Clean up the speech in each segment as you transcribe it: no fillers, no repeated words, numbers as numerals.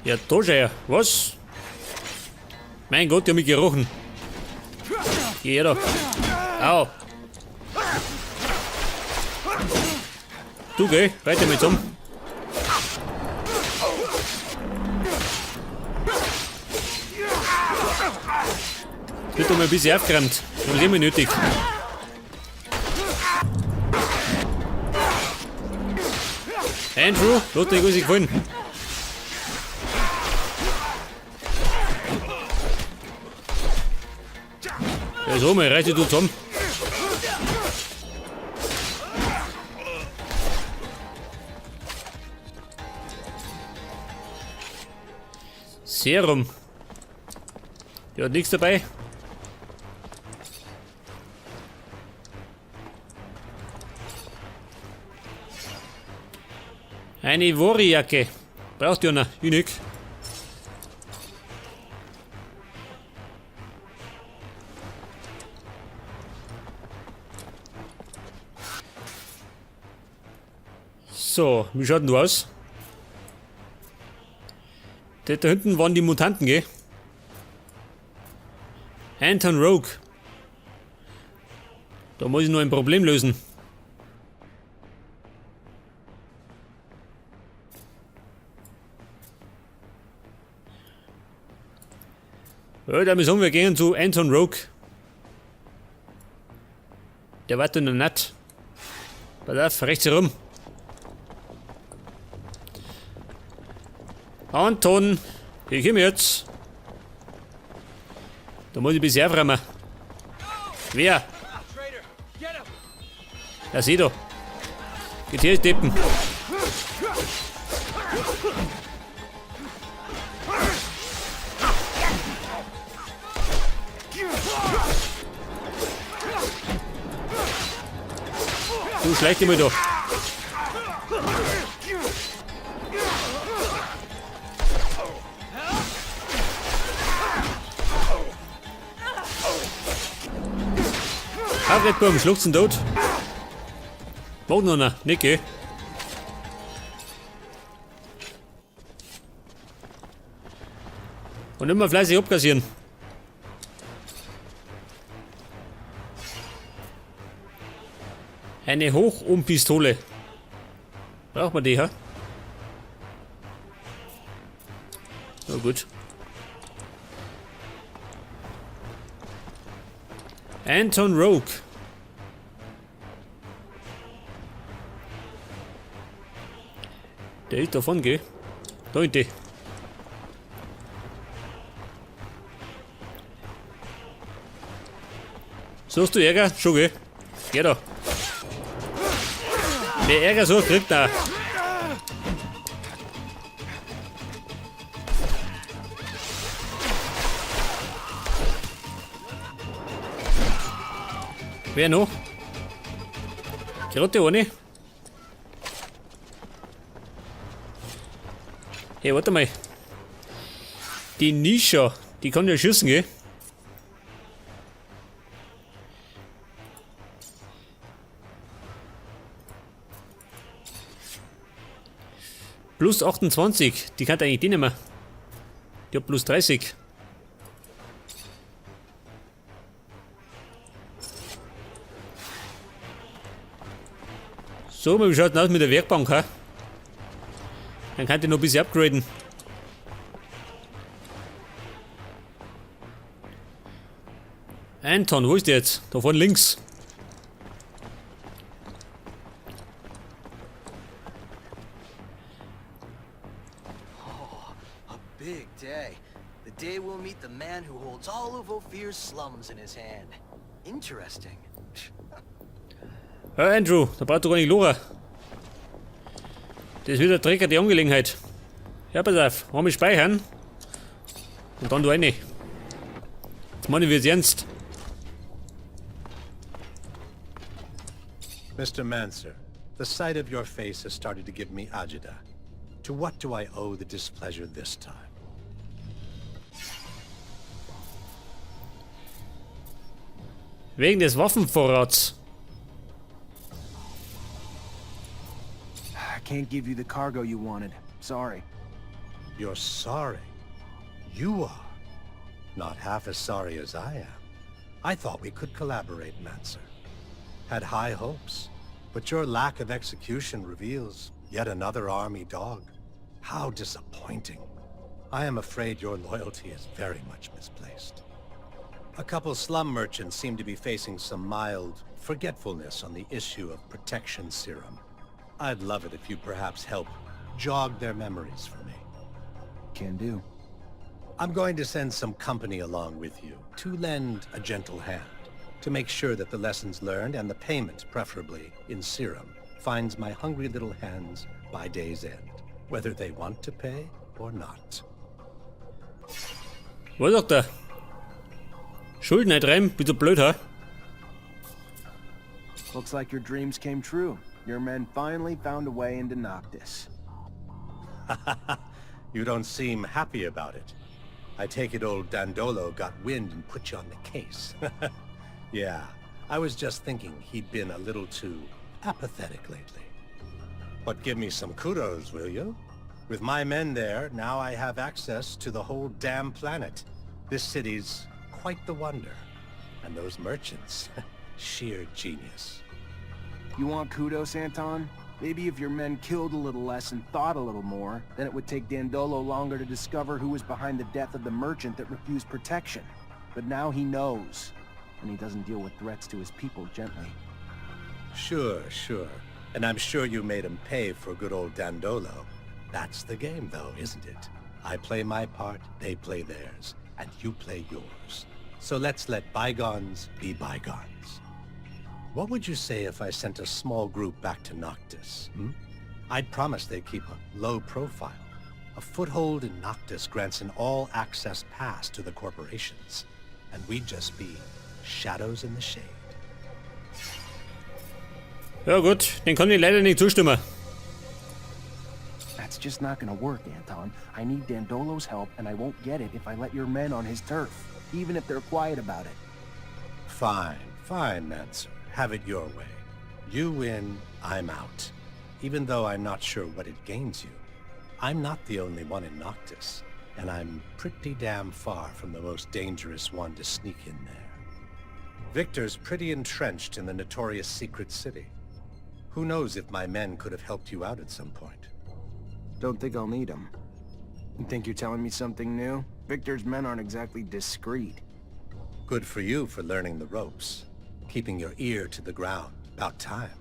Ja, da schau her. Was? Mein Gott, die haben mich gerochen. Geh her da. Au. Du, gell? Reite mal zusammen. Jetzt wird doch mal ein bisschen aufgeräumt. Das haben wir immer nötig. Andrew, lass dich alles gefallen. Ja, so mal, reiß dich du zusammen. Serum. Der hat nichts dabei. Eine Wori-Jacke. Braucht ja noch. Ich nicht. So, wie schaut denn du aus? Da hinten waren die Mutanten, gell? Anton Rogue. Da muss ich noch ein Problem lösen. Ja, da müssen wir gehen zu Anton Rogue. Der wartet noch nicht. Pass auf, rechts herum. Anton, ich komme jetzt. Da muss ich ein bisschen aufräumen. Wer? Ja, sieh doch. Geht hier, Deppen. Du schleich dich mal da. Red Bull, schluckt's tot. Mag noch einer, nicht, gell? Und immer fleißig abkassieren. Eine Hochumpistole. Braucht man die, ha? Na gut. Anton Rogue. Der ist davon, gell? Da hinten. Suchst du Ärger? Schon, gell? Geh da. Wer Ärger sucht, kriegt da. Wer noch? Die rote ohne. Hey, warte mal. Die Nisha, die kann ja schießen, gell? Plus 28, die kann eigentlich die nicht mehr. Die hat plus 30. So, wie schaut denn aus mit der Werkbank, ha? Dann kann ich noch ein bisschen upgraden. Anton, wo ist der jetzt? Da vorne links. Oh, a big day. The day we'll meet the man who holds all of Ophir's slums in his hand. Interesting. Hey Andrew, da braucht du gar nicht Lora. Das ist wieder Drecker die Angelegenheit. Ja, pass auf, einmal speichern. Und dann du rein. Jetzt meine ich, wird's ernst. Mr. Manser, the sight of your face has started to give me agita. To what do I owe the displeasure this time? Wegen des Waffenvorrats. I can't give you the cargo you wanted. Sorry. You're sorry. You are. Not half as sorry as I am. I thought we could collaborate, Mancer. Had high hopes, but your lack of execution reveals yet another army dog. How disappointing. I am afraid your loyalty is very much misplaced. A couple slum merchants seem to be facing some mild forgetfulness on the issue of protection serum. I'd love it if you perhaps help jog their memories for me. Can do. I'm going to send some company along with you to lend a gentle hand, to make sure that the lessons learned and the payment, preferably in serum, finds my hungry little hands by day's end, whether they want to pay or not. Was sagt er? Schulden eintreiben? Bist du blöd, ha? Looks like your dreams came true. Your men finally found a way into Noctis. You don't seem happy about it. I take it old Dandolo got wind and put you on the case. Yeah, I was just thinking he'd been a little too apathetic lately. But give me some kudos, will you? With my men there, now I have access to the whole damn planet. This city's quite the wonder. And those merchants, sheer genius. You want kudos, Anton? Maybe if your men killed a little less and thought a little more, then it would take Dandolo longer to discover who was behind the death of the merchant that refused protection. But now he knows, and he doesn't deal with threats to his people gently. Sure, sure. And I'm sure you made him pay for good old Dandolo. That's the game, though, isn't it? I play my part, they play theirs, and you play yours. So let's let bygones be bygones. What would you say if I sent a small group back to Noctis, hmm? I'd promise they'd keep a low profile. A foothold in Noctis grants an all-access pass to the corporations, and we'd just be shadows in the shade. Ja gut, den kann ich leider nicht zustimmen. That's just not gonna work, Anton. I need Dandolo's help, and I won't get it if I let your men on his turf, even if they're quiet about it. Fine, fine, Mancer. Have it your way. You win, I'm out. Even though I'm not sure what it gains you. I'm not the only one in Noctis, and I'm pretty damn far from the most dangerous one to sneak in there. Victor's pretty entrenched in the notorious secret city. Who knows if my men could have helped you out at some point. Don't think I'll need 'em. You think you're telling me something new? Victor's men aren't exactly discreet. Good for you for learning the ropes. Keeping your ear to the ground. About time.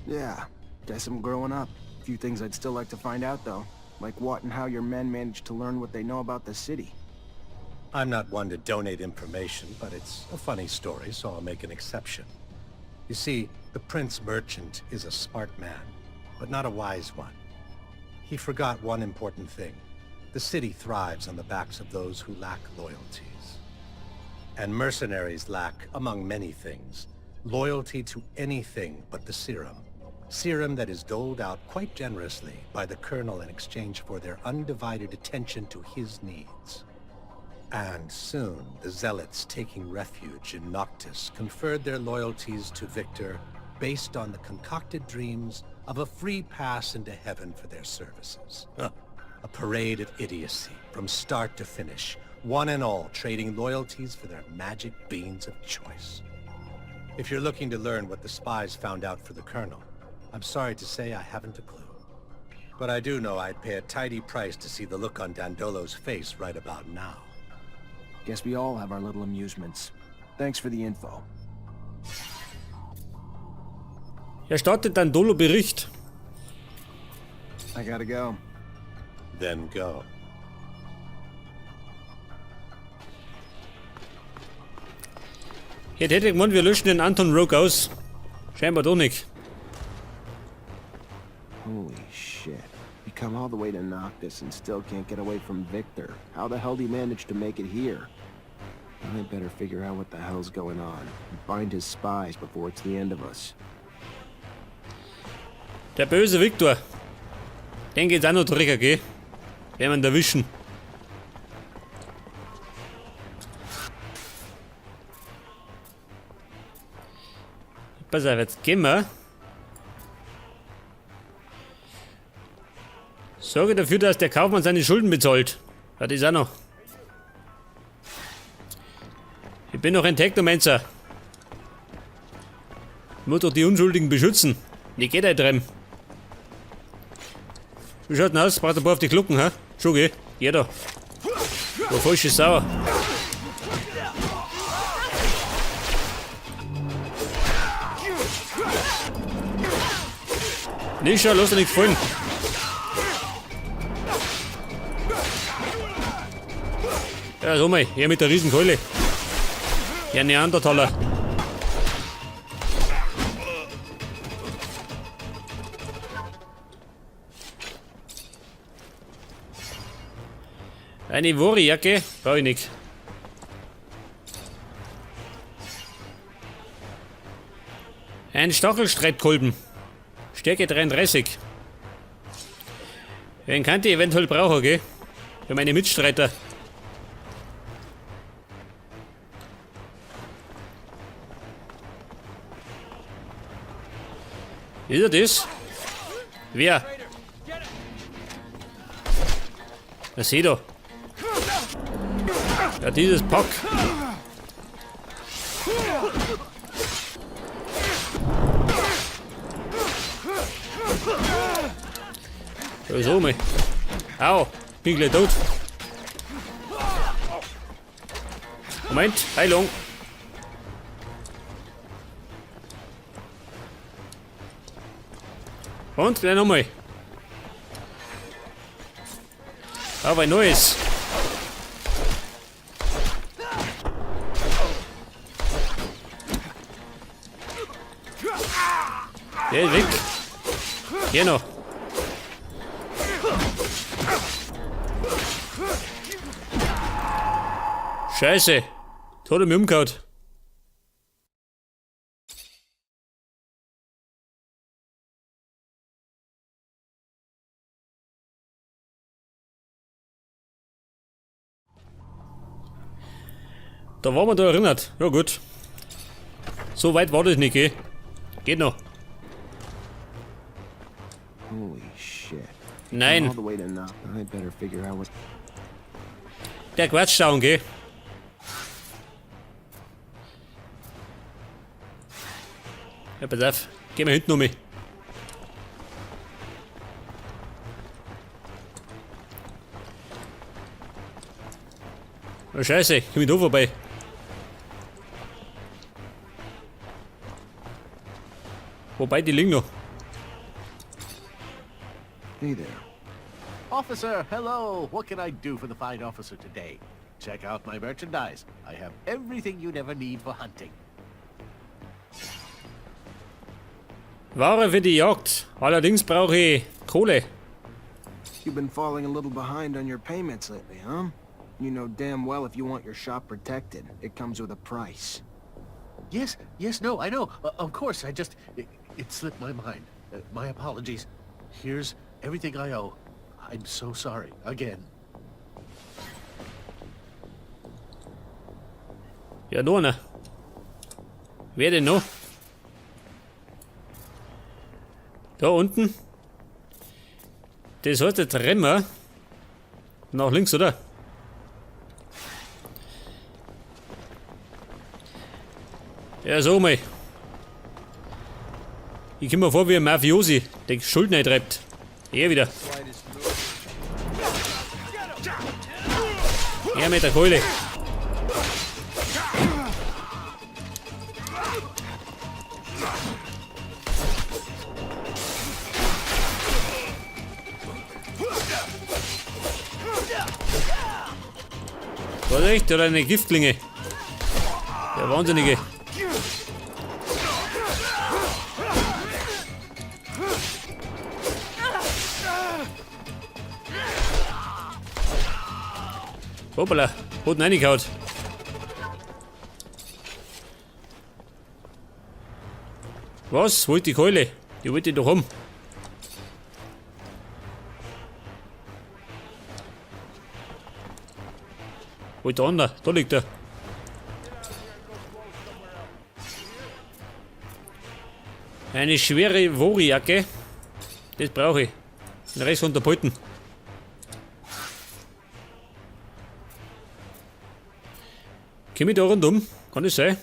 Yeah, guess I'm growing up. Few things I'd still like to find out, though. Like what and how your men managed to learn what they know about the city. I'm not one to donate information, but it's a funny story, so I'll make an exception. You see, the Prince Merchant is a smart man, but not a wise one. He forgot one important thing. The city thrives on the backs of those who lack loyalties. And mercenaries lack, among many things, loyalty to anything but the serum. Serum that is doled out quite generously by the Colonel in exchange for their undivided attention to his needs. And soon, the zealots taking refuge in Noctis conferred their loyalties to Victor based on the concocted dreams of a free pass into heaven for their services. A parade of idiocy from start to finish, one and all trading loyalties for their magic beans of choice. If you're looking to learn what the spies found out for the Colonel, I'm sorry to say I haven't a clue. But I do know I'd pay a tidy price to see the look on Dandolo's face right about now. Guess we all have our little amusements. Thanks for the info. Erstattet Dandolo Bericht. I gotta go. Then go. Jetzt hätte ich gemeint, wir löschen den Anton Rogue aus. Scheinbar doch nicht. Holy shit. You come all the way to Noctis and still can't get away from Victor. How the hell did he manage to make it here? I better figure out what the hell's going on and find his spies before it's the end of us. Der böse Victor. Den geht's auch noch drecker, gell? Werden wir ihn erwischen. Pass auf, jetzt gehen wir. Sorge dafür, dass der Kaufmann seine Schulden bezahlt. Ja, das auch noch. Ich bin noch ein Technomancer. Ich muss doch die Unschuldigen beschützen. Die geht nicht drin. Wie schaut denn aus? Braucht ein paar auf die Glucken, hä? Schon, gell? Jeder. War falsch ist sauer. Nicht schon, lass dir nichts fallen. Ja, so mal, her mit der Riesenkeule. Ja, Neandertaler. Eine Wori-Jacke brauche ich nicht. Ein Stachelstreitkolben. Stärke 33. Den kann ich eventuell brauchen, gell? Für meine Mitstreiter. Ist er das? Wer? Das seh doch. Ja, dieses Pack. So mal. Au, bin gleich tot. Moment, Heilung. Und gleich nochmal. Aber ein neues. Der ist weg. Hier noch. Scheiße. Tot mich umgehauen. Da war man da erinnert. Ja gut. So weit war das nicht, gell? Geht noch. Holy shit. Nein. Der Quatsch down, gell? Ja, pass auf. Geh mal hinten um mich. Oh Scheiße, ich komm ich da vorbei. Wobei, die liegen noch. Hey there. Officer, hello. What can I do for the fine officer today? Check out my merchandise. I have everything you'd ever need for hunting. Ware für die Jagd. Allerdings brauche ich Kohle. You've been falling a little behind on your payments lately, huh? You know damn well if you want your shop protected, it comes with a price. Yes, yes, no, I know. Of course, I just... It slipped my mind. My apologies. Here's everything I owe. I'm so sorry. Again. Ja, noch einer. Wer denn noch? Da unten. Das heißt jetzt Remmer. Nach links, oder? Ja, so mal. Ich komm mir vor wie ein Mafiosi, der Schulden eintreibt. Er wieder. Er mit der Keule. Was echt? Oder eine Giftklinge? Der Wahnsinnige. Hoppala, hat ihn reingehauen. Was? Wollt die Keule? Die wollte ich doch haben. Wo ist der andere? Da liegt er. Eine schwere Wori-Jacke. Das brauche ich. Den Rest unterbeuten. Komm ich da rundum? Kann das sein?